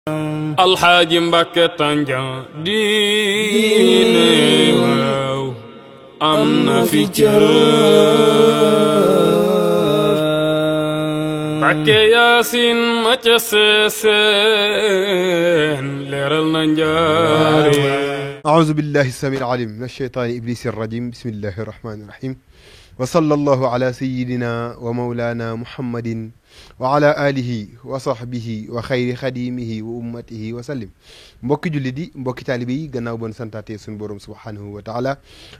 alxaaji Mbàkke Tànjan diine waaw am na fi cër Mbàkke Yaasin ma ca seeseen leeral na njaare أعوذ بالله السميع العليم من الشيطان إبليس الرجيم بسم الله الرحمن الرحيم وصلى الله على سيدنا ومولانا محمد وعلى آله وصحبه وخير خديمه وأمته وسلم mbokki julli di mbokki taalibe yi gannaaw bon santaate suñu borom subhanahu wa taala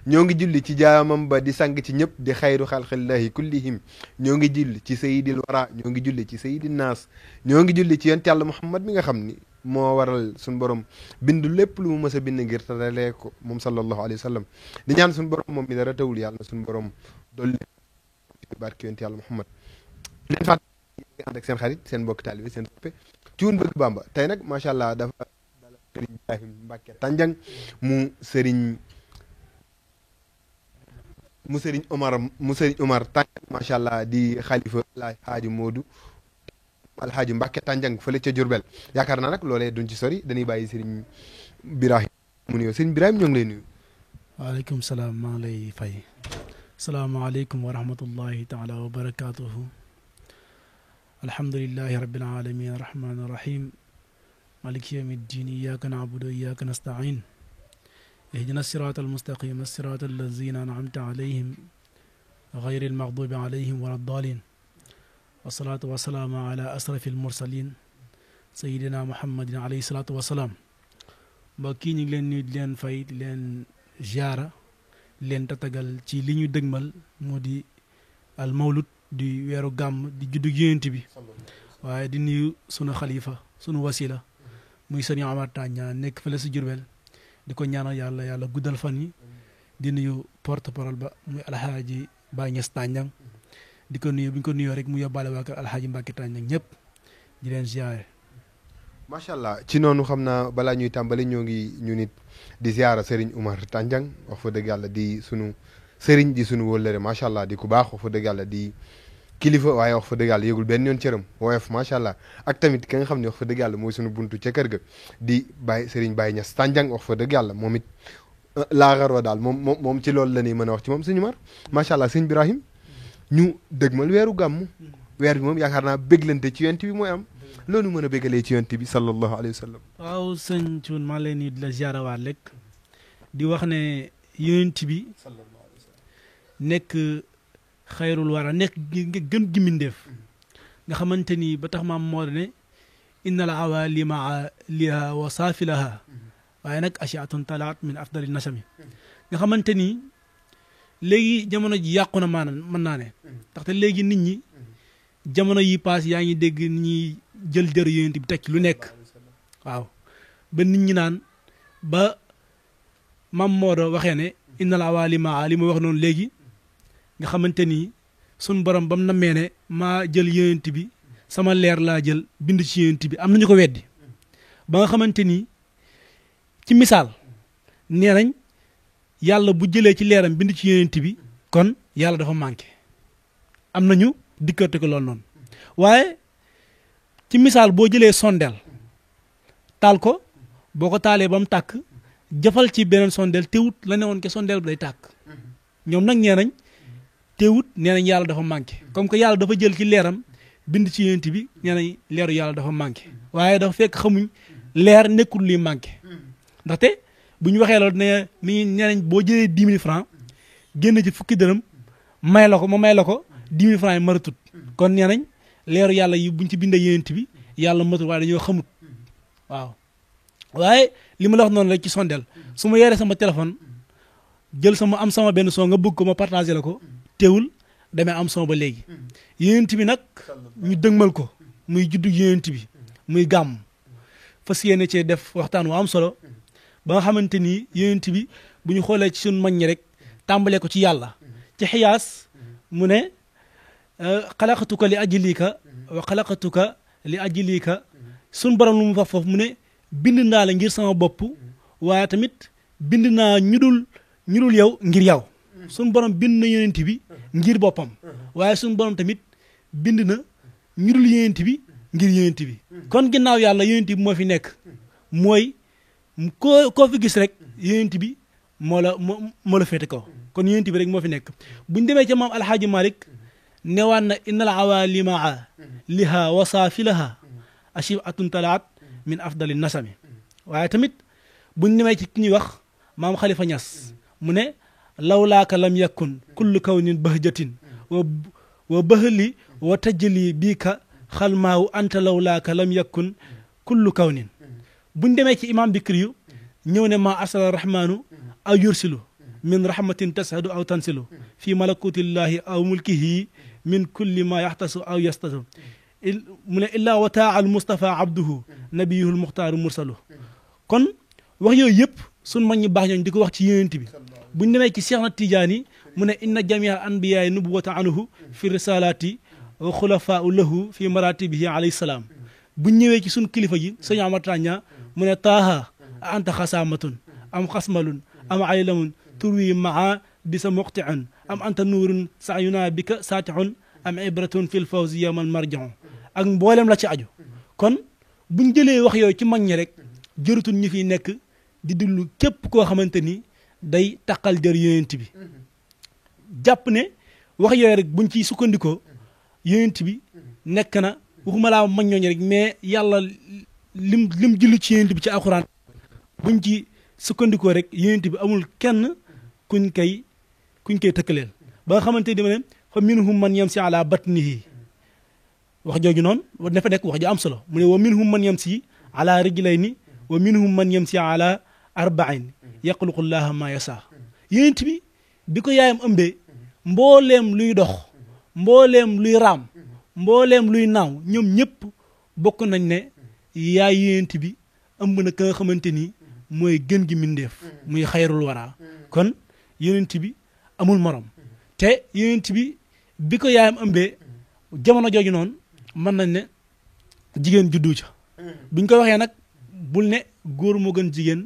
ñoo ngi julli ci jaamam ba di sang ci ñëpp di xayru xalqillahi kullihim ñoo ngi julli ci sayidil wara ñoo ngi julli ci sayidil naas ñoo ngi julli ci yonent Yàlla Muhammad mi nga xam ni moo waral suñu borom bindu lépp lu mu mës a bind ngir taralee ko moom sallallahu alayhi wa sallam di ñaan suñu borom moom mi dara tawul yàlla na suñu borom dolli barke yonent Yàlla Muhammad leen fàtt ànd ak seen xarit seen mbokki taalibe seen soppe Cuun Bëgg Bamba tey nag macha allah dafa dala sëriñ Ibrahim Mbàkke Tànjang mu sëriñ Omar Tànjang macha allah di xalifa alxaaji Moodu alxaaji Mbàkke Tànjang fële ca Jurbel yaakaar naa nag loolee duñ ci sori dañuy bàyyi sëriñ Birahim mu nuyoo sëriñ Birahim ñoo ngi lay nuyu. waaleykum salaam maa ngi lay fay. salaamaaleykum wa rahmatullahi taala wa barakaatuhu. alhamdulilahi rabbil alamin arrahmani arrahim maliki yawmi ddin iyyaka na'budu wa iyyaka nasta'in ihdina sirata almustaqim sirata allazina an'amta alayhim ghayril maghdubi alayhim wala ddaalin wasalaatu wasalaamu ala asrafi almursalin sayidina muhammadin alayhi salaatu wasalaam mbokk yi ñu ngi leen nuyu di leen fay di leen ziara di leen tatagal ci li ñu dëgmal moo di al mawlud di weeru gàmm di juddu Yonent bi waaye di nuyu sunu xalifa sunu wasila muy sëriñ Omar Tànjang nekk fële si Jurbel di ko ñaanal yàlla guddal fan yi di nuyu porte parole ba muy alxaaji Baay Ñas Tànjang di ko nuyu bu ñu ko nuyoo rek mu yóbbaale waa kër alxaaji Mbàkke Tànjang ñëpp di leen ziare. macha allah ci noonu xam naa balaa ñuy tàmbali ñoo ngi ñu nit di ziara Serigne Omar Tànjang wax fa dëgg yàlla di sunu Serigne di sunu wóllëre macha allah di ku baax wax fa dëgg yàlla di kilifa waaye wax fa dëgg yàlla yëgul benn yoon cëram woyof macha allah ak tamit ki nga xam ne wax fa dëgg yàlla mooy sunu buntu ca kër ga di Baye Serigne Baye Ñas Tànjang wax fa dëgg yàlla moom it laaxaroo daal moom ci loolu la ñuy mën a wax ci moom sëñ Omar macha allah sëñ Birahim ñu dëgmal weeru gàmm weer bi moom yaakaar naa béglante ci yonent bi mooy am loolu mën a béggalee ci yonent bi sallallahu alayhi wa sallam. waaw sëñ Cuun maa leen di la ziarawaat rek di wax ne yonent bi nekk xayrul wara nekk gën gi mindeef nga xamante ni ba tax maam moo ne innal awalima liha wa saafilaha waaye nag ashiatun talaat min afdali nasami nga xamante ni léegi jamono ji yàqu na maanaam mën naa ne ndaxte léegi nit ñi jamono yi paas yaa ngi dégg nit ñi jël jër yonent bi teg lu nekk waaw ba nit ñi naan ba mam Moodo waxee ne innal awalima li ma wax noonu léegi nga xamante ni sun borom ba mu nammee ne maa jël yonent bi sama leer laa jël bind ci yonent bi am nañu ko weddi ba nga xamante ni ci misaal nee nañ yàlla bu jëlee ci leeram bind ci yonent bi kon yàlla dafa manqué am nañu dikkate ko loolu noonu waaye ci misaal boo jëlee sondeel taal ko boo ko taalee ba mu tàkk jëfal ci beneen sondeel teewut la ne woon ke sondeel bi day tàkk ñoom nag nee nañ teewut nee nañ yàlla dafa manqué comme que yàlla dafa jël ci leeram bind ci yonent bi nee nañ leeru yàlla dafa manqué waaye dafa fekk xamuñ leer nekkul luy manqué ndaxte bu ñu waxee loolu ne mi nee nañ boo jëlee 10 000 francs génn ci fukki dërëm may la ko ma may la ko 10 000 francs yi maratut kon nee nañ leeru yàlla yi buñ ci bindee yonent bi yàlla matul waaye dañoo xamut waaw waaye li ma la wax noonu rek ci sondeel su ma yoree sama téléphone jël am sama benn son nga bëgg ko ma partagé la ko teewul damay am son ba léegi yonent bi nag ñu dëgmal ko muy juddu yonent bi muy gàmm fas yéene cee def waxtaan wu am solo ba nga xamante ni yonent bi bu ñu xoolee ci suñu mag ñi rek tàmbalee ko ci yàlla ci xiyaas mu ne xalaqatuka li ajlika wa xalaqatuka li ajlika suñu borom lu mu wax foofu mu ne bind naa la ngir sama bopp waaye tamit bind naa ñu dul yow ngir yow suñu borom bind na yonent bi ngir boppam waaye suñu borom tamit bind na ñu dul yonent bi ngir yonent bi kon ginnaaw yàlla yonent bi moo fi nekk mooy koo fi gis rek yonent bi moo la féete kaw kon yonent bi rek moo fi nekk buñ demee ca maam alxaaji malik newaan na innal awalimaa liha wasaafilaha ashibatun talaat min afdali nasami waaye tamit buñ demee ci ki ñuy wax maam xalifa ñas mu ne lawlaaka lam yakun kullu kawnin bahjatin wa bahli wa tajli bii ka xalmaawu anta lawlaaka lam yakun kullu kawnin buñ demee ci imam bikri yu ñëw ne ma arsala rahmaanu aw yursilu min rahmatin tashadu aw tansilu fi malakutillahi aw mulkihi min kulli ma yaxtasu aw yastasu mu ne illaa wa taa al mustafa abduhu nabiyuhul muxtaaru mursalu kon wax yooyu yëpp sun mag ñi baax ñooñ di ko wax ci yonent bi buñ demee ci Cheikh na Tijaani mu ne inna jamia anbiyaay nubuwata anhu fi risalaati wa xulafaau lahu fi maratibihi alayhi salaam buñ ñëwee ci sun kilifa ji sëñ Amar Tàñña mu ne taaha a anta xasaamatun am xasmalun am aylamun turwi maa di sa muqtiun am anta nuurun sayuna bika saatixun am ibratun fil fawzi yawmal marjiun ak mboolem la ci aju kon buñ jëlee wax yooyu ci mag ñi rek jërutul ñu fiy nekk di déglu képp koo xamante ni day taqal jër yonent bi jàpp ne wax yooyu rek buñ ciy sukkandikoo yonent bi nekk na waxuma laa mag ñooñu rek mais yàlla lim julli ci yonent bi ci alxuraan buñ ci sukkandikoo rek yonent bi amul kenn kuñ koy tëkkaleel ba nga xamante ni ma ne fa minhum man yamsi ala batnihi wax jooju noonu dafa nekk wax ju am solo mu ne wa minhum man yamsi ala rijlayni wa minhum man yamsi ala arba'in yaxluqu llaha ma yasa yonent bi ko yaayam ëmbee mbooleem luy dox mbooleem luy raam mbooleem luy naaw ñoom ñëpp bokk nañ ne yaay yonent bi ëmb na ka nga xamante ni mooy gën gi mindeef muy xayrul wara kon yonent bi amul morom te yonent bi ko yaayam ëmbee jamono jooju noonu mën nañ ne jigéen juddu ca buñ ko waxee nag bul ne góor moo gën jigéen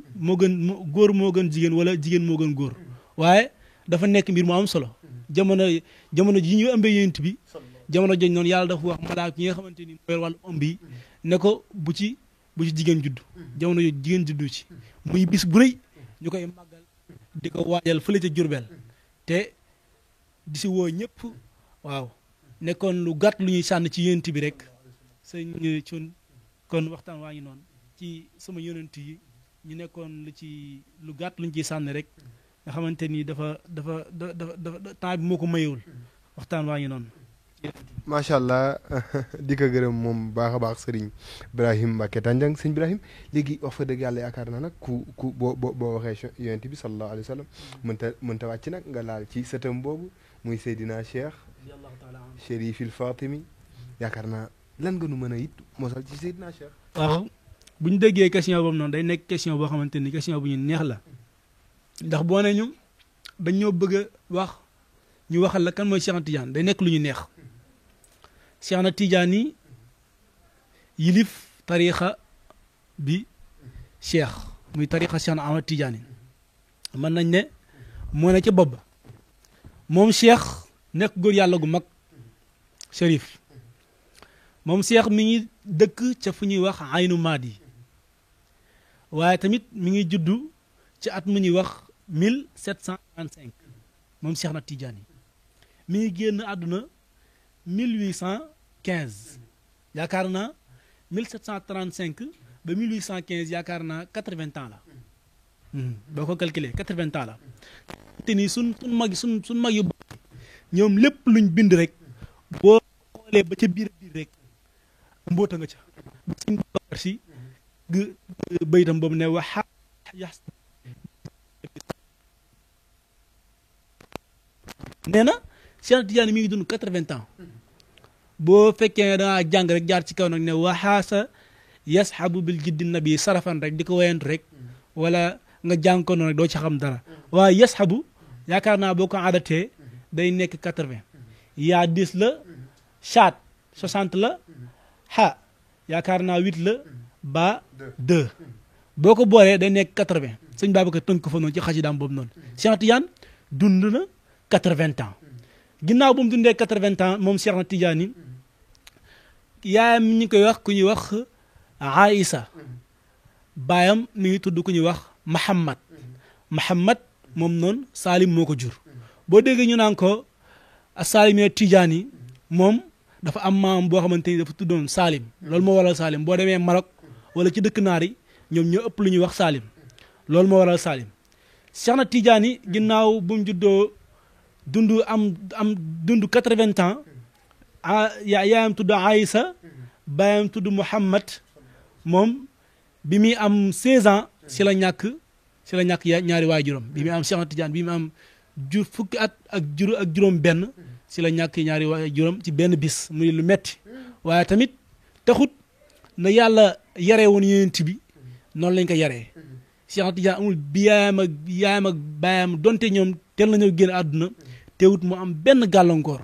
góor moo gën jigéen wala jigéen moo gën góor waaye dafa nekk mbir mu am solo jamono ji ñu ëmbee yonent bi jamono jooju noonu yàlla dafa wax malaaka yi nga xamante ni mooy wàllu ëmb yi ne ko bu ci jigéen juddu jamono jooju jigéen juddu ci muy bis bu rëy ñu koy màggal di ko waajal fële ca Jurbel te di si woo ñëpp waaw nekkoon lu gàtt lu ñuy sànn ci yonent bi rek sëñ Cuun kon waxtaan waa ngi noonu ci sama yonent yi ñu nekkoon lu gàtt lu ñu ciy sànni rek nga xamante ni dafa temps bi moo ko mayewul waxtaan waa ngi noonu. macha allah di ko gërëm moom baax a baax sëriñ Ibrahim Mbacke Tandiang sëñ Ibrahim léegi wax fa dëgg yàlla yaakaar naa nag ku boo waxee yonent bi sallallahu alayhi wa sallam mënta wàcc nag nga laal ci sëtam boobu muy Seydina Cheikh Chérifil Fatimi yaakaar naa lan nga nu mën a it mosal ci Seydina Cheikh. waaw bu ñu déggee question boobu noonu day nekk question boo xamante ni question bu ñu neex la ndax boo ne ñu dañ ñoo bëgg a wax ñu waxal la kan mooy Cheikh na Tidiane day nekk lu ñu neex Cheikh na Tidiane yi yilif tarixa bi Cheikh muy tarixa Cheikh na Ahmad Tidiane mën nañ ne moo ne ca bopp ba moom Cheikh nekk góor yàlla gu mag Chérif moom Cheikh mi ngi dëkk ca fu ñuy wax Aynu Maadi waaye tamit mi ngi juddu ci at mu ñuy wax 1735 moom Cheikh na Tidiane yi mi ngi génn àdduna 1815 yaakaar naa 1735 ba 1815 yaakaar naa 80 ans la boo ko calculer 80 ans la te nii sun mag yu baax ñoom lépp luñ bind rek boo xoolee ba ca biir rek mboota nga ca suñ bakar si baytam boobu ne waxa yax nee na Cheikh Tidiane mi ngi dund 80 ans boo fekkee dangaa jàng rek jaar ci kaw nag ne waxaasa yasxabu bil jiddi nabi sarafan rek di ko wayantu rek wala nga jàng ko noonu rek doo ci xam dara waaye yasxabu yaakaar naa boo ko adatee day nekk 80 yaa 10 la chat 60 la xa yaakaar naa 8 la ba 2 boo ko boolee day nekk 80 sëñ Babacar tënk ko fa noonu ci xasidaam boobu noonu Cheikh Tidiane dund na 80 ans ginnaaw bu mu dundee 80 ans moom Cheikh na Tidiane yaayam ñu koy wax ku ñuy wax Aïssa baayam mi ngi tudd ku ñuy wax Muhammad moom noonu Salim moo ko jur boo déggee ñu naan ko Salim Tijaani moom dafa am maam boo xamante ni dafa tuddoon Salim loolu moo waral Salim boo demee Maroc wala ci dëkk naar yi ñoom ñoo ëpp lu ñuy wax Salim loolu moo waral Salim Cheikh na Tijaani ginnaaw bu mu juddoo dund dund 80 ans yaayam tudd Aïssa baayam tudd Muhammad moom bi muy am 16 ans si la ñàkk ñaari waajuram bi muy am Cheikh na Tidiane bi muy am fukki at ak juróom benn si la ñàkk ñaari waajuram ci benn bis muy lu metti waaye tamit taxut na yàlla yaree woon yonent bi noonu lañ ko yaree Cheikh na Tidiane amul bi yaayam ak baayam donte ñoom teel nañoo génn àdduna teewut mu am benn gàllankoor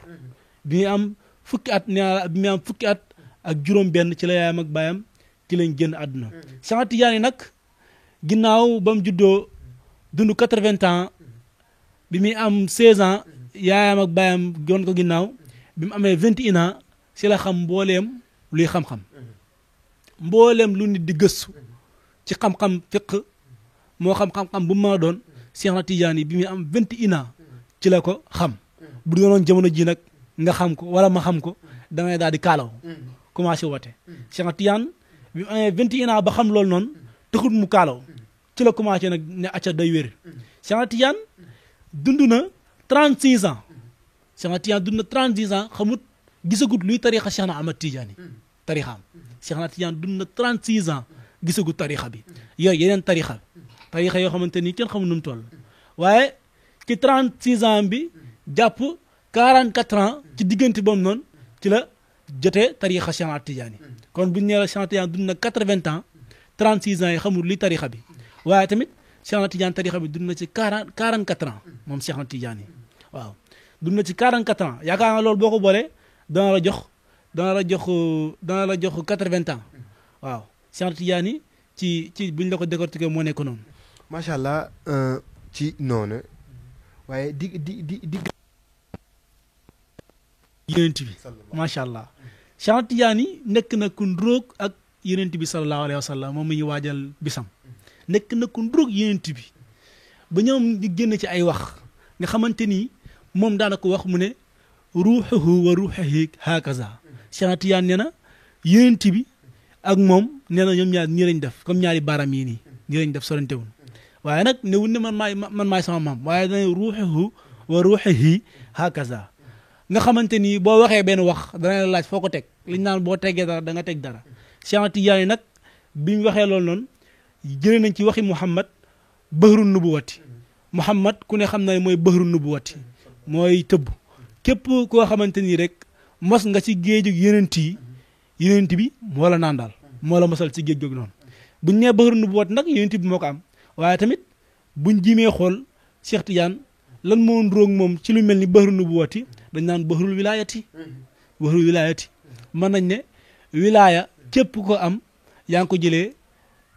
bi muy am fukki at ak juróom benn ci la yaayam ak baayam ci lañ génn àdduna Cheikh na Tidiane nag ginnaaw ba mu juddoo dund 80 ans bi muy am 16 ans yaayam ak baayam doon ko ginnaaw bi mu amee 21 ans si la xam mbooleem luy xam-xam mbooleem lu nit di gëstu ci xam-xam fiq moo xam-xam bu mu mën a doon Cheikh na Tidiane bi muy am 21 ans ci la ko xam bu doonoon jamono ji nag nga xam ko wala ma xam ko dangay daal di kaalaw commencé woote Cheikh na Tidiane bi mu amee 21 ans ba xam loolu noonu taxut mu kaalaw ci la commencé nag ne acca day wér Cheikh na Tidiane dund na 36 ans Cheikh na Tidiane dund na 36 ans xamut gisagut luy tarixa Cheikh na Ahmad Tidiane tarixaam Cheikh na Tidiane dund na 36 ans gisagut tarixa bi yooyu yeneen tarixa yoo xamante ni kenn xamul nu mu toll waaye ci 36 ans bi jàpp 44 ans ci diggante boobu noonu ci la jotee tarixa Cheikh na Tidiane kon bu ñu nee la Cheikh na Tidiane dund na 80 ans 36 ans yi xamul li tarixa bi waaye tamit Cheikh na Tidiane tarixa bi dund na ci 44 ans moom Cheikh na Tidiane yi waaw dund na ci 44 ans yaakaar naa loolu boo ko boolee dana la jox 80 ans waaw Cheikh na Tidiane yi ci buñ la ko décortiquer moo nekk noonu. macha allah ci noonu waaye di yonent bi macha allah Cheikh na Tidiane yi nekk na ku ndróog ak yonent bi sallallahu alayhi wa sallam moom mi ngi waajal bisam nekk na ku ndróog yonent bi ba ñoom di génn ci ay wax nga xamante ni moom daana ko wax mu ne ruuxuhu wa ruuxihi hakaza Cheikh na Tidiane nee na yonent bi ak moom nee na ñoom ñaar nii lañ def comme ñaari baaraam yi nii lañ def sorantewul waaye nag newul ne man maay sama maam waaye dana ruuxuhu wa ruuxihi hakaza nga xamante ni boo waxee benn wax dana la laaj foo ko teg liñ naan boo teggee dara da nga teg dara Cheikh na Tidiane yi nag biñ waxee loolu noonu jëlee nañ ci waxi Muhammad bahru nubuwati Muhammad ku ne xam na mooy bahru nubuwati mooy tëbb képp koo xamante ni rek mos nga ci géeju yonent bi moo la naan daal moo la mosal ci géej googu noonu buñ nee bahru nubuwati nag yonent bi moo ko am waaye tamit buñ jimee xool Cheikh Tidiane lan moo ndróog moom ci lu mel ni bahru nubuwati dañ naan bahrul wilaayati mën nañ ne wilaaya képp ko am yaa ngi ko jëlee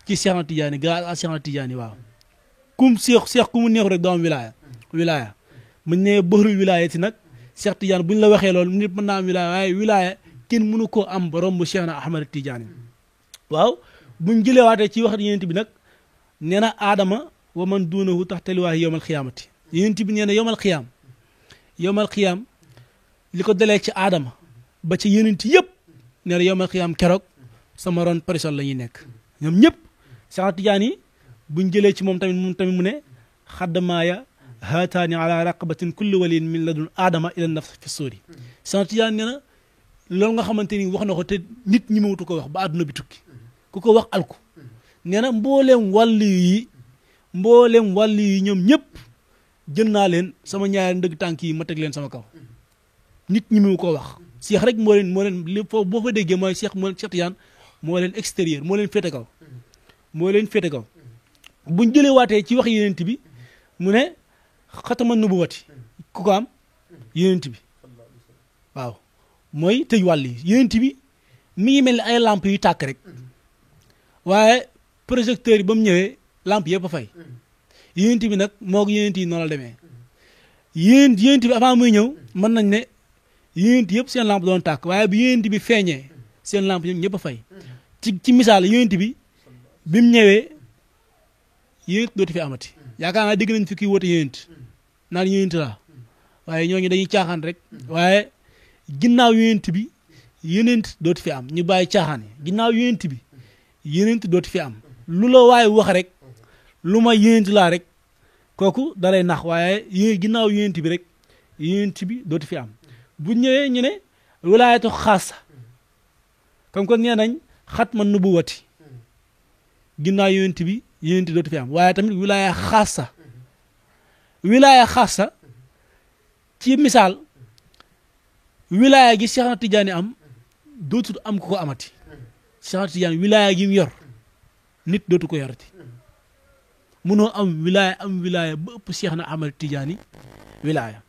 ci Cheikh na Tidiane grâce à Cheikh na Tidiane waaw kum Cheikh ku mu neexu rek doo am wilaaya muñ ne bahrul wilaayati nag Cheikh Tidiane buñ la waxee loolu nit mën naa am wilaaya waaye wilaaya kenn mënu koo am ba romb Cheikh na Ahmad Tidiane waaw buñ jëlee waatee ci wax yonent bi nag nee na aadama wa man duunahu taxta liwaahi yowmal xiyaamati yonent bi nee na yowmal xiyaam li ko dalee ci aadama ba ci yonent yëpp nee na yowmal xiyaam keroog sama ron parasol la ñuy nekk ñoom ñëpp Cheikh na Tidiane yi buñ jëlee ci moom tamit mu ne xaddamaaya haataani ala raqabatin kulli waliin min ladun aadama ila nafs fi suuri Cheikh na Tidiane nee na loolu nga xamante ni wax na ko te nit ñi mawutu ko wax ba àdduna bi tukki ku ko wax alku nee na mbooleem wàll yi ñoom ñëpp jël naa leen sama ñaari ndëgg tànk yi ma teg leen sama kaw nit ñi mu ko wax Cheikh rek moo leen li foofu boo fa déggee mooy Cheikh Tidiane moo leen extérieur moo leen féete kaw buñ jëlee waatee ci wax yonent bi mu ne xatama nubuwati ku ko am yonent bi waaw mooy tëj wàll yi yonent bi mi ngi mel ni ay lamp yu tàkk rek waaye projecteur yi ba mu ñëwee lamp yëpp a fay yonent bi nag moo ko yonent yi noonu la demee yonent bi avant muy ñëw mën nañ ne yonent yëpp seen lamp doon tàkk waaye bi yonent bi feeñee seen lamp ñoom ñëpp a fay ci misaal yonent bi bi mu ñëwee yonent dootu fi amati yaakaar naa dégg nañ fi kii woote yonent naan yonent laa waaye ñooñu dañuy caaxaan rek waaye ginnaaw yonent bi yonent dootu fi am ñu bàyyi caaxaan yi ginnaaw yonent bi yonent dootu fi am lu la waaye wax rek lu ma yonent laa rek kooku dalay nax waaye ginnaaw yonent bi rek yonent bi dootu fi am bu ñëwee ñu ne wilaayatu xaasa comme kon nee nañ xatma nubuwati ginnaaw yonent bi yonent dootu fi am waaye tamit wilaaya xaasa ci misaal wilaaya gi Cheikh Ahmad Tidiane am dootul am ko amati Cheikh Ahmad Tidiane wilaaya gi mu yor nit dootu ko yorati mënoo am wilaaya ba ëpp Cheikh na Ahmad Tidiane wilaaya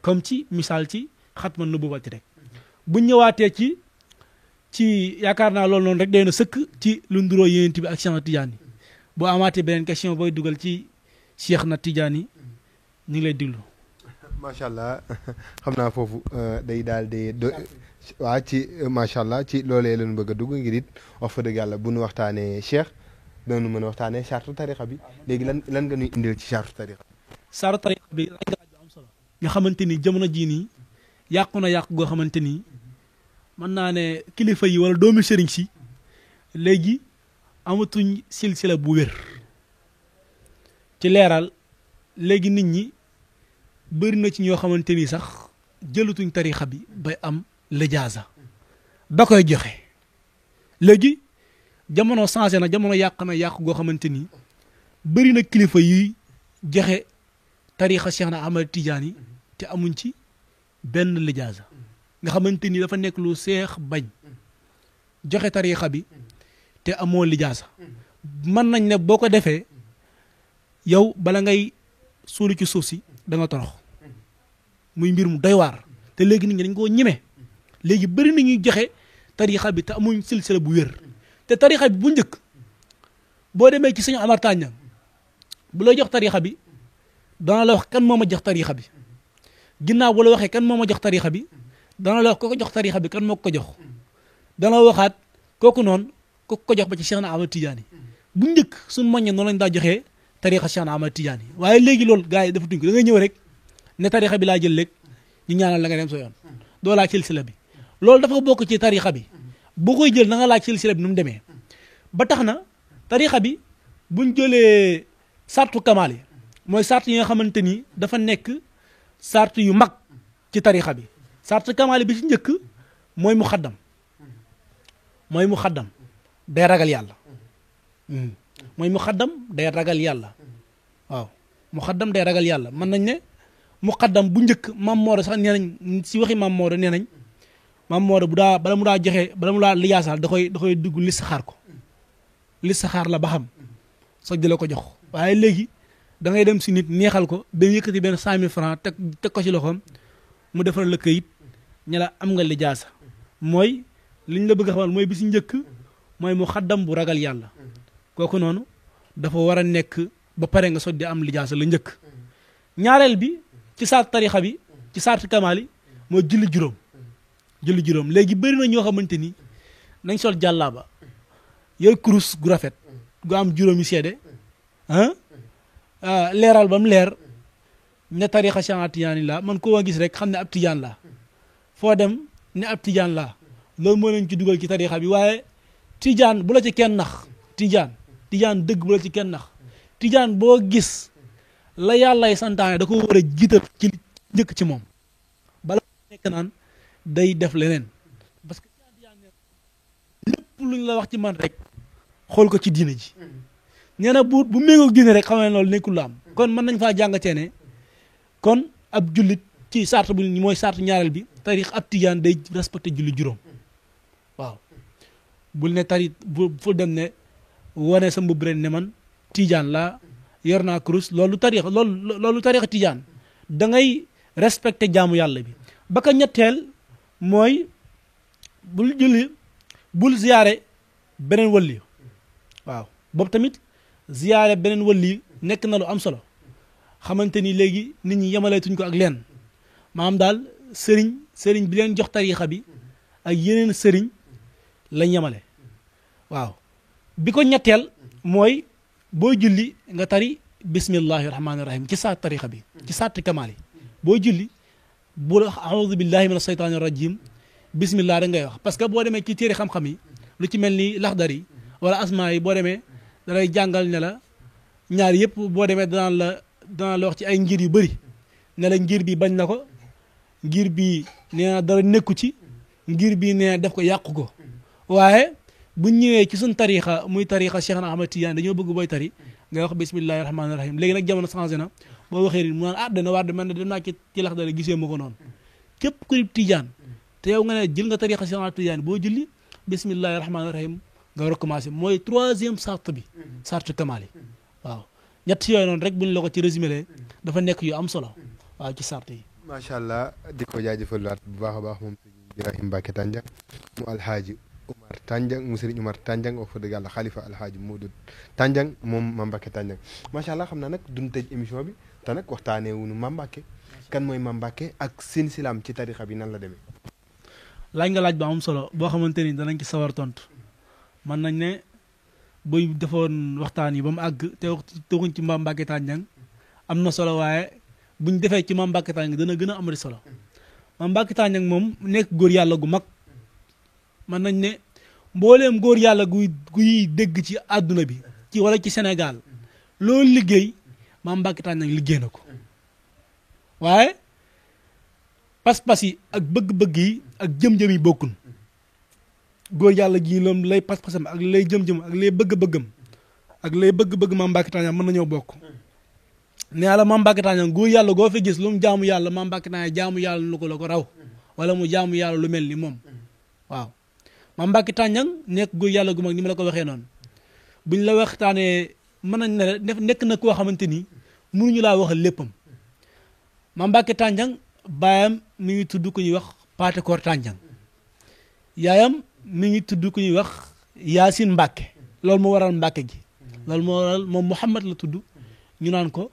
comme ci misaal ci xatma nubuwati rek bu ñëwaatee ci yaakaar naa loolu noonu rek day na sëkk ci lu nduroo yonent bi ak Cheikh na Tidiane boo amaatee beneen question booy dugal ci Cheikh na Tidiane ñu ngi lay diglu. macha allah xam naa foofu day daal di waa ci macha allah ci loolee lañu bëgg a dugg ngir it wax fa dëgg yàlla bu nu waxtaanee Cheikh doonu mën a waxtaanee charte tariqa bi léegi lan nga ñuy indil ci charte tariqa. charte tariqa bi am solo. nga xamante ni jamono jii nii yàqu na yàqu goo xamante ni mën naa ne kilifa yi wala doomi sëriñ si léegi amatuñ silsila bu wér ci leeral léegi nit ñi bëri na ci ñoo xamante ni sax jëlatuñ tarixa bi bay am lijaasa ba koy joxe léegi jamono changé na jamono yàq na yàq goo xamante ni bëri na kilifa yuy joxe tarixa Cheikh na Ahmad Tidiane te amuñ ci benn lijaasa nga xamante ni dafa nekk lu seex bañ joxe tarixa bi te amoo lijaasa mën nañ ne boo ko defee yow bala ngay suulu ci suuf si da nga torox muy mbir mu doy waar te léegi nit ñi dañ koo ñeme léegi bëri na ñuy joxe tarixa bi te amuñ silsila bu wér te tarixa bi bu njëkk boo demee ci Sëñ Amar Tàññang bu lay jox tarixa bi dana la wax kan moo ma jox tarixa bi ginnaaw bu la waxee kan moo ma jox tarixa bi dana la wax ko ko jox tarixa bi kan moo ko jox dana waxaat kooku noonu ko jox ba ci Cheikh na Ahmad Tidiane bu njëkk suñu moññee noonu lañ daa joxee tarixa Cheikh na Ahmad Tidiane waaye léegi loolu gars yi dafa tuñ ko da ngay ñëw rek ne tarixa bi laa jël léegi ñu ñaanal la nga dem sa yoon doo laaj silsila bi loolu dafa bokk ci tarixa bi boo koy jël da nga laaj silsila bi nu mu demee ba tax na tarixa bi buñ jëlee sartu kamaal yi mooy sart yi nga xamante ni dafa nekk sart yu mag ci tarixa bi sartu kamaal yi bi ci njëkk mooy mu xaddam day ragal yàlla mooy mu xaddam day ragal yàlla waaw mu xaddam day ragal yàlla mën nañ ne mu xaddam bu njëkk Maam Maodo sax nee nañ si waxi Maam Maodo nee nañ Maam Maodo bala mu daa joxe bala mu daa liyaasal da koy dugg listixaar ko listixaar la ba xam soog di la ko jox waaye léegi da ngay dem si nit neexal ko ba yëkkati benn 100 000 francs teg ko ci loxoom mu defal la këyit ña la am nga lijaasa mooy liñ la bëgg a xamal mooy bi si njëkk mooy mu xaddam bu ragal yàlla kooku noonu dafa war a nekk ba pare nga soog di am lijaasa la njëkk ñaareel bi ci saat tarixa bi ci saat kamaali mooy julli juróom léegi bëri na ñoo xamante ni nañ sol jàllaaba yor kurus gu rafet gu am juróomi seede leeral ba mu leer ne tarixa Cheikh Ahmad Tidiane la man koo gis rek xam ne ab tijaan la foo dem ne ab tijaan la loolu moo leen ci dugal ci tarixa bi waaye tijaan bu la ci kenn nax tijaan dëgg bu la ci kenn nax tijaan boo gis la yàllay santaane da ko war a jiital ci njëkk ci moom bala nekk naan day def leneen parce que lépp luñ la wax ci man rek xool ko ci diine ji nee na bu méngoog diine rek xam ne loolu nekkul la am kon mën nañ faa jàngatee ne kon ab jullit ci sart bu mooy sart ñaareel bi tarix ab tijaan day respecté julli juróom waaw bul ne tari fu dem ne wane sa mbubb ren ne man tijaan la yor naa kurus loolu tarix tijaan da ngay respecté jaamu yàlla bi ba ka ñetteel mooy bul ziyaare beneen wëlli waaw boobu tamit ziyaare beneen wëlli nekk na lu am solo xamante ni léegi nit ñi yemaleetuñ ko ak leen maanaam daal sëriñ bi leen jox tariixa bi ak yeneen sëriñ lañ yemale waaw bi ko ñetteel mooy boo julli nga tari bismillahi rahmaani rahim ci saat tarixa bi ci saati kamaal yi boo julli bu aoudu billahi min asheytaani rajim bismillah da ngay wax parce que boo demee ci téere xam-xam yi lu ci mel ni laxdar yi wala asma yi boo demee dalay jàngal ne la ñaar yëpp boo demee danaan la wax ci ay ngir yu bëri ne la ngir bi bañ na ko ngir bi nee na dara nekku ci ngir bi nee na def ko yàqu ko waaye buñ ñëwee ci suñ tarixa muy tarixa Cheikh Ahmad Tidiane dañoo bëgg booy tari nga wax bismillahi rahmaani rahim léegi nag jamono changé na boo waxee ri mu naan dana war de man ne dem naa ci lax dara gisee ma ko noonu képp ku Tidiane te yow nga ne jël nga tarixa Cheikh Ahmad Tidiane boo julli bismillahi rahmaani rahim nga war a commencé mooy troisième sart bi sart kamaal yi waaw ñett yooyu noonu rek buñ la ko ci résumé lee dafa nekk yu am solo waaw ci sart yi macha allah di ko jaajëfal waat bu baax a baax moom sëriñ Ibrahima Mbacke Tandiang mu alhaaji Umar Tandiang mu sëriñ Umar Tandiang wax fa dëgg yàlla xalifa alhaaji Modou Tandiang moom Mame Mbacke Tandiang macha allah xam naa nag duñ tëj émission bi te nag waxtaanee wuñu Mame Mbacke kan mooy Mame Mbacke ak seen silaam ci tarixa bi nan la demee. laaj nga laaj ba am solo boo xamante ni danañ ci sawar tontu mën nañ ne buy defoon waxtaan yi ba mu àgg te waxuñ ci Mame Mbacke Tandiang am na solo waaye buñ defee ci Mame Mbacke Tandiang dana gën a amati solo Mame Mbacke Tandiang moom nekk góor yàlla gu mag mën nañ ne mbooleem góor yàlla guy dégg ci àdduna bi ci wala ci Sénégal loolu liggéey Mame Mbacke Tandiang liggéey na ko waaye pas-pas yi ak bëgg-bëgg yi ak jëm-jëm yi bokkul góor yàlla gi loom lay pas-pasam ak lay jëm-jëm ak lay bëgg-bëggam ak lay bëgg-bëgg Mame Mbacke Tandiang mën nañoo bokk nee la Mame Mbacke Tandiang góor yàlla goo fi gis lu mu jaamu yàlla Mame Mbacke Tandiang jaamu yàlla lu ko la ko raw wala mu jaamu yàlla lu mel ni moom waaw Mame Mbacke Tandiang nekk góor yàlla gu mag ni ma la ko waxee noonu buñ la waxtaanee mën nañ ne nekk na koo xamante ni mënuñu laa waxal léppam Mame Mbacke Tandiang baayam mi ngi tudd ku ñuy wax Paate Koor Tandiang yaayam mi ngi tudd ku ñuy wax Yaasin Mbacke loolu moo waral Mbacke gi loolu moo waral moom Mouhamad la tudd ñu naan ko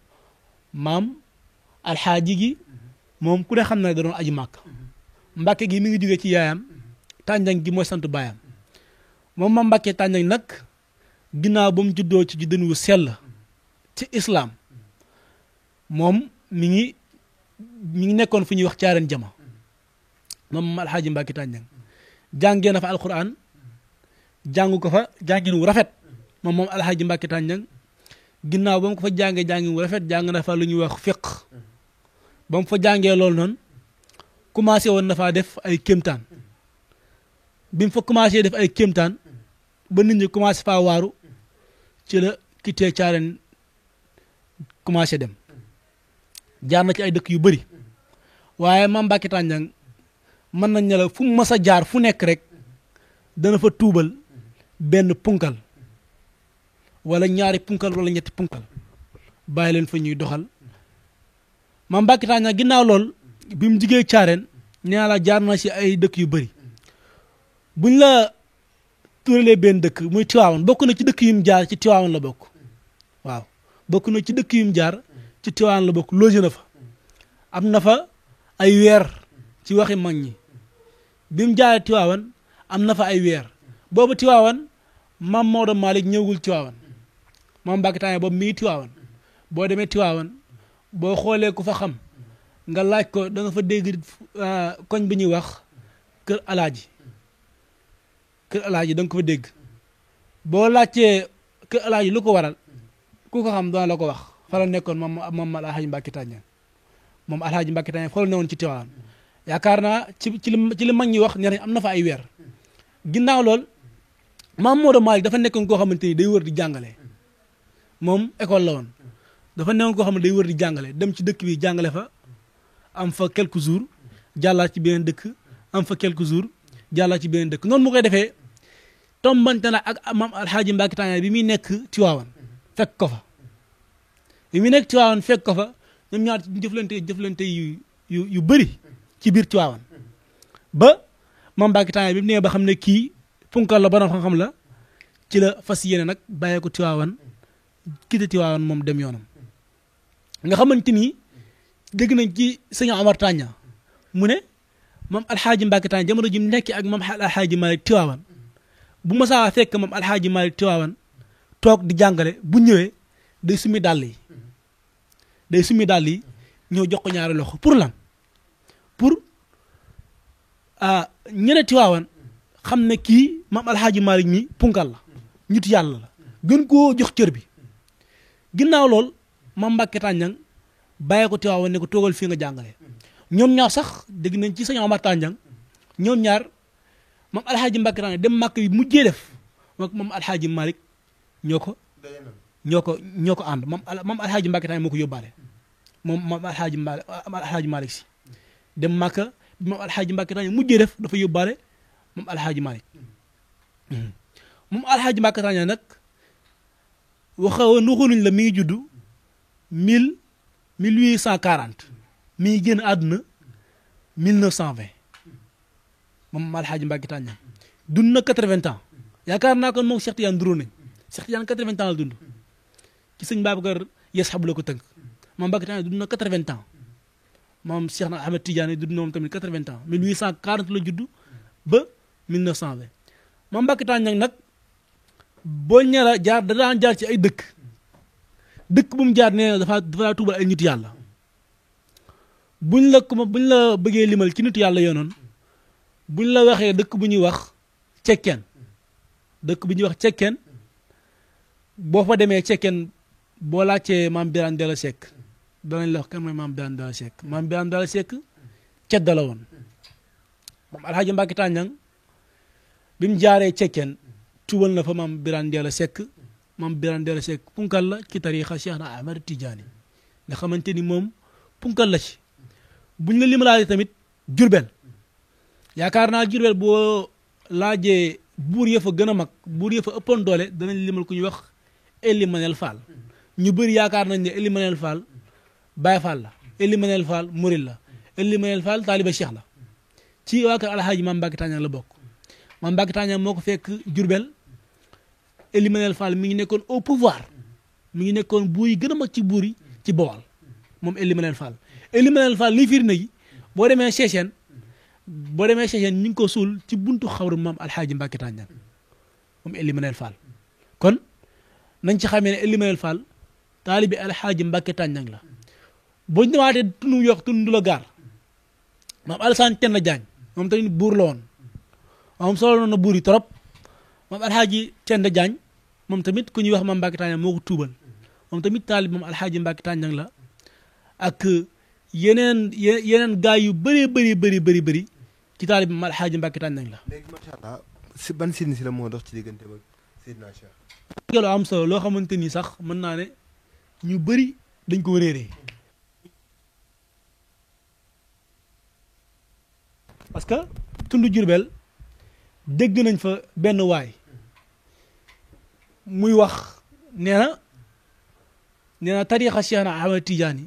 maam alxaaji gi moom ku ne xam na da doon aji màkk Mbacke gi mi ngi jógee ci yaayam Tandiang gi mooy sant baayam moom Mame Mbacke Tandiang nag ginnaaw ba mu juddoo ci juddin wu sell ci islam moom mi ngi nekkoon fu ñuy wax caaren jama moom alxaaji Mbacke Tandiang jàngee na fa alquran jàng ko fa jàngin wu rafet moom alxaaji Mbacke Tandiang ginnaaw ba mu ko fa jàngee jàngin wu rafet jàng na fa lu ñuy wax fiq ba mu fa jàngee loolu noonu commencé woon na faa def ay kéemtaan bi mu fa commencé def ay kéemtaan ba nit ñi commencé faa waaru ci la quitté caaren commencé dem jaar na ci ay dëkk yu bëri waaye Mame Mbacke Tandiang mën nañ ne la fu mu mës a jaar fu nekk rek dana fa tuubal benn punkal wala ñaari punkal wala ñetti punkal bàyyi leen fa ñuy doxal Mame Mbacke Tandiang ginnaaw lool bi mu jigee caareen nee la jaar na ci ay dëkk yu bëri buñ la turalee benn dëkk muy Tiwaawan bokk na ci dëkk yu mu jaar ci Tiwaawan la bokk waaw bokk na ci dëkk yu mu jaar ci Tiwaawan la bokk logé na fa am na fa ay weer ci waxi mag ñi bi mu jaaree Tiwaawan am na fa ay weer boobu Tiwaawan Mame Maodo Malick ñëwagul Tiwaawan Mame Mbacke Tandiang boobu mi ngi Tiwaawan boo demee Tiwaawan boo xoolee ku fa xam nga laaj ko da nga fa dégg koñ bi ñuy wax kër alaaji da nga ko fa dégg boo laajtee kër alaaji lu ko waral ku ko xam dana la ko wax fa la nekkoon moom alxaaji Mbacke Tandiang moom alxaaji Mbacke Tandiang fa la newoon ci Tiwaawan yaakaar naa ci li mag ñi wax ne am na fa ay weer ginnaaw lool Mame Maodo Malick dafa nekkoon koo xamante ni day wër di jàngale moom école la woon dafa nekkoon koo xam ne day wër di jàngale dem ci dëkk bi jàngale fa am fa quelques jours jàllaat ci beneen dëkk am fa quelques jours jàllaat ci beneen dëkk noonu mu koy defee tombante na ak maam alxaaji Mbacke Tandiang bi muy nekk Tiwaawan fekk ko fa bi muy nekk Tiwaawan fekk ko fa ñoom ñaar jëflante yu bëri ci biir Tiwaawan ba Mame Mbacke Tandiang bi mu nee ba xam ne kii punkal la borom xam-xam la ci la fas yéene nag bàyyee ko Tiwaawan kite Tiwaawan moom dem yoonam nga xamante ni dégg nañ ci sëñ Omar Tandiang mu ne moom alxaaji Mbacke Tandiang jamono ji mu nekk ak moom alxaaji Malick Tiwaawan bu masaa fekk moom alxaaji Malick Tiwaawan toog di jàngale bu ñëwee day summi dàll yi ñëw jox ko ñaari loxo pour lan pour ñene Tiwaawan xam ne kii maam alxaaji Malick mi punkal la ñut yàlla la gën koo jox cër bi ginnaaw lool maam Mbàkke Tànjang bàyyi ko Tiwaawan ne ko toogal fii nga jàngale ñoom ñaar sax dégg nañ ci sëñ Omar Tànjang ñoom ñaar moom alxaaji Mbàkke Tànjang dem màkk yi mujjee def moom alxaaji Malick ñoo ko ànd moom alxaaji Mbàkke Tànjang moo ko yóbbaale moom alxaaji Malick si dem màkka bi moom alxaaji Mbàkke Tànjang mujjee def dafa yóbbaale moom alxaaji Malick moom alxaaji Mbàkke Tànjang nag waxunuñ la mi ngi juddu 1840 mi ngi génn àdduna 1920 moom alxaaji Mbàkke Tànjang dund na 80 ans yaakaar naa ko moom Cheikh Tidiane duró nañ Cheikh Tidiane 80 ans la dund ci sëñ Babacar Yes xabu la ko tënk moom Mbàkke Tànjang dund na 80 ans moom Cheikh na Ahmed Tidiane dund na moom tamit 80 ans 1840 la judd ba 1920 moom Mbàkke Tànjang nag boo ñara jaar da daan jaar ci ay dëkk bu mu jaar nee na dafa tuubal ay nit yàlla buñ la bëggee limal ci nit yàlla yoonoon buñ la waxee dëkk bu ñuy wax cekkeen boo fa demee cekkeen boo laajtee maam Birane Della Seck danañ la wax kan mooy maam Birane Della Seck maam Birane Della Seck cedda la woon moom alxaaji Mbàkke Tànjang bi mu jaaree cekkeen tuubal na fa maam Birane Della Seck punkal la ci tariixa Cheikh na Ahmad Tidiane nga xamante ni moom punkal la ci buñ la limalaale tamit Jurbel yaakaar naa Jurbel boo laajee buur ya fa gën a mag buur ya fa ëppoon doole danañ limal ku ñuy wax Eli Manel Fall ñu bëri yaakaar nañ ne Eli Manel Fall Baye Fall la Eli Manel Fall Murid la Eli Manel Fall taaliba Cheikh la ci waa kër alxaaji maam Mbàkke Tànjang la bokk maam Mbàkke Tànjang moo ko fekk Jurbel Eli Manel Fall mi ngi nekkoon au pouvoir mi ngi nekkoon buur yi gën a mag ci buur yi ci Bawol moom Eli Manel Fall liy firnde gi boo demee Chechene ñu ngi ko suul ci buntu xawru maam alxaaji Mbàkke Tànjang moom Eli Manel Fall kon nañ ci xamee ne Eli Manel Fall taalibi alxaaji Mbàkke Tànjang la boo ñu demaatee tunu yox tunu la gaar maam Alassane Tenda Diagne moom tamit buur la woon moom solo na buur yi trop moom alxaaji Tenda Diagne moom tamit ku ñuy wax maam Mbàkke Tànjang moo ko tuubal moom tamit taalib moom alxaaji Mbàkke Tànjang la ak yeneen gaay yu bëri ci taalib moom alxaaji Mbàkke Tànjang la. léegi macha allah si ban silsila moo dox ci diggante ba Seydina Cheikh. loo am solo loo xamante ni sax mën naa ne ñu bëri dañ ko réeree parce que tund Jurbel dégg nañ fa benn waay muy wax nee na tariixa Cheikh na Ahmad Tidiane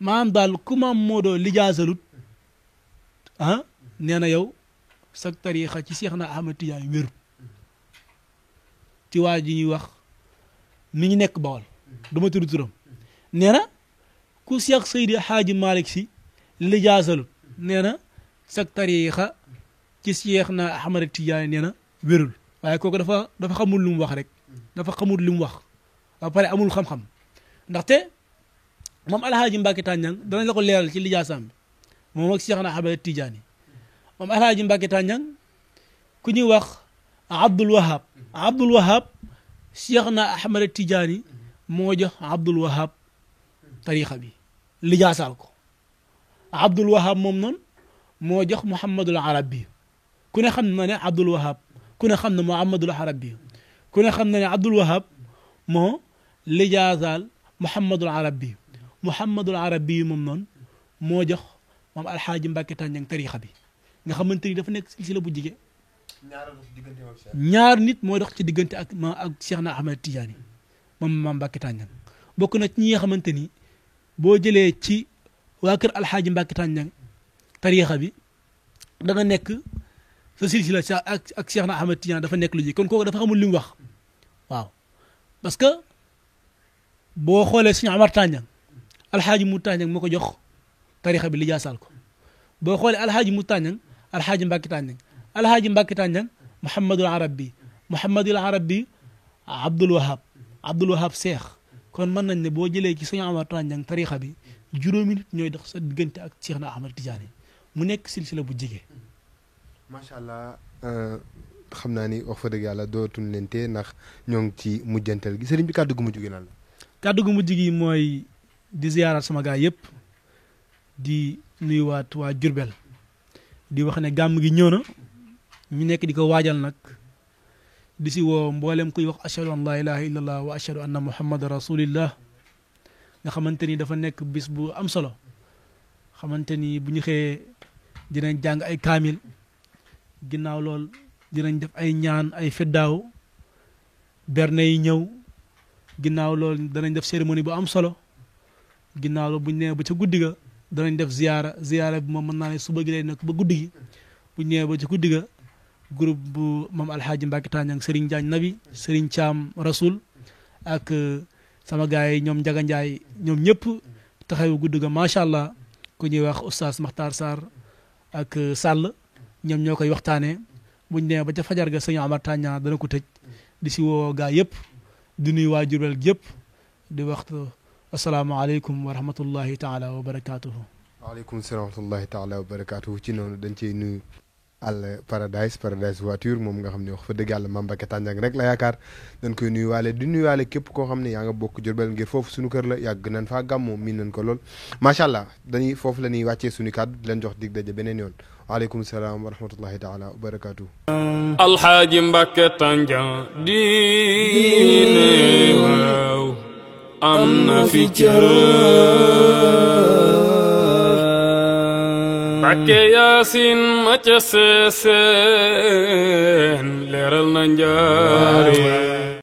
maam daal ku maam moo doo lijaasalut nee na yow sa tariixa ci Cheikh na Ahmad Tidiane wéru ci waa ji ñuy wax mi ngi nekk Bawol dama tudd turam nee na ku Cheikh Seydi Hadji Malick Sy lijaasalut nee na sa tariixa ci Cheikh na Ahmad Tidiane nee na wérul waaye kooku dafa xamul lu mu wax rek dafa xamul lu mu wax ba pare amul xam-xam ndaxte moom alxaaji Mbàkke Tànjang danañ la ko leeral ci lijaasaam bi moom ak Cheikh na Ahmad Tidiane moom alxaaji Mbàkke Tànjang ku ñuy wax Abdul Wahab Cheikh na Ahmad Tidiane moo jox Abdul Wahab tariixa bi lijaasaal ko Abdul Wahab moom noonu moo jox Muhammadul Arabi ku ne xam na ne Abdul Wahab ku ne xam na Muhammadul Arabi ku ne xam na ne Abdul Wahab moo lijaasaal Muhammadul Arabi moom noonu moo jox moom alxaaji Mbàkke Tànjang tariixa bi nga xamante ni dafa nekk silsila bu jige ñaar nit moo dox ci diggante ak Cheikh na Ahmad Tidiane moom maam Mbàkke Tànjang bokk na ci ñi nga xamante ni boo jëlee ci waa kër alxaaji Mbàkke Tànjang tariixa bi da nga nekk sa silsila ak Cheikh na Ahmad Tidiane dafa nekk lu ji kon kooku dafa xamul li mu wax waaw parce que boo xoolee suñu Amar Tànjang alxaaji mu Tànjang moo ko jox tariixa bi lijaasaal ko boo xoolee alxaaji mu Tànjang alxaaji Mbàkke Tànjang alxaaji Mbàkke Tànjang Mouhamadul Arabi Mouhamadul Arabi Abdul Wahab Seex kon mën nañ ne boo jëlee ci Sëñ Amar Tandiang tarixa bi juróomi nit ñooy dox sa diggante ak Cheikh na Ahmad Tidiane mu nekk silsila bu jege. macha allah xam naa ni wax fa dëgg yàlla dootuñ leen tee ndax ñoo ngi ci mujjantal gi sëriñ bi kàddu gu mujj gi lan la. kàddu gu mujj gi mooy di ziyaaraat sama gaay yëpp di nuyuwaat waa Jurbel di wax ne gàmm gi ñëw na ñu nekk di ko waajal nag di si woo mboolem kuy wax ashhadu an laa ilaha illallah wa ashhadu anna muhammadan rasulillah nga xamante ni dafa nekk bis bu am solo xamante ni bu ñu xëyee dinañ jàng ay kaamil ginnaaw lool dinañ def ay ñaan ay feddaaw berne yi ñëw ginnaaw lool danañ def cérémonie bu am solo ginnaaw lool bu ñu nee ba ca guddi ga danañ def ziyaara bi moom mën naa ne suba gi lay nekk ba guddi gi bu ñu nee ba ca guddi ga groupe bu moom alxaaji Mbacke Tandiang Serigne Diagne Nabi Serigne Thiam Rasoul ak sama gars yi ñoom Njaga Njaay ñoom ñëpp taxawu guddi ga macha allah ku ñuy wax oustaz Makhtar Sarr ak Sall ñoom ñoo koy waxtaanee bu ñu nee ba ca fajar ga sëñ Amar Tandiang dana ko tëj di si woo gaa yëpp di nuyu waa Jurbel yëpp di waxtu asalaamaaleykum wa rahmatullahi taala wa barakaatuhu. waaleykum salaam wa rahmatullahi taala wa barakaatuhu ci noonu dañ cey nuyu Al Paradise voiture moom nga xam ne wax fa dëgg yàlla Mame Mbacke Tandiang rek la yaakaar dañ koy nuyuwaale di nuyuwaale képp koo xam ne yaa nga bokk Jurbel ngir foofu suñu kër la yàgg nañ faa gàmmoo miin nañ ko lool macha allah dañuy foofu la ñuy wàccee suñu kàddu di leen jox dig daje beneen yoon waaleykum salaam wa rahmatullahi taala wa barakaatuhu. Alxaaji Mbacke Tandiang diine waaw am na fi cër Mbacke Yaasin ma ca seeseen leeral na njaare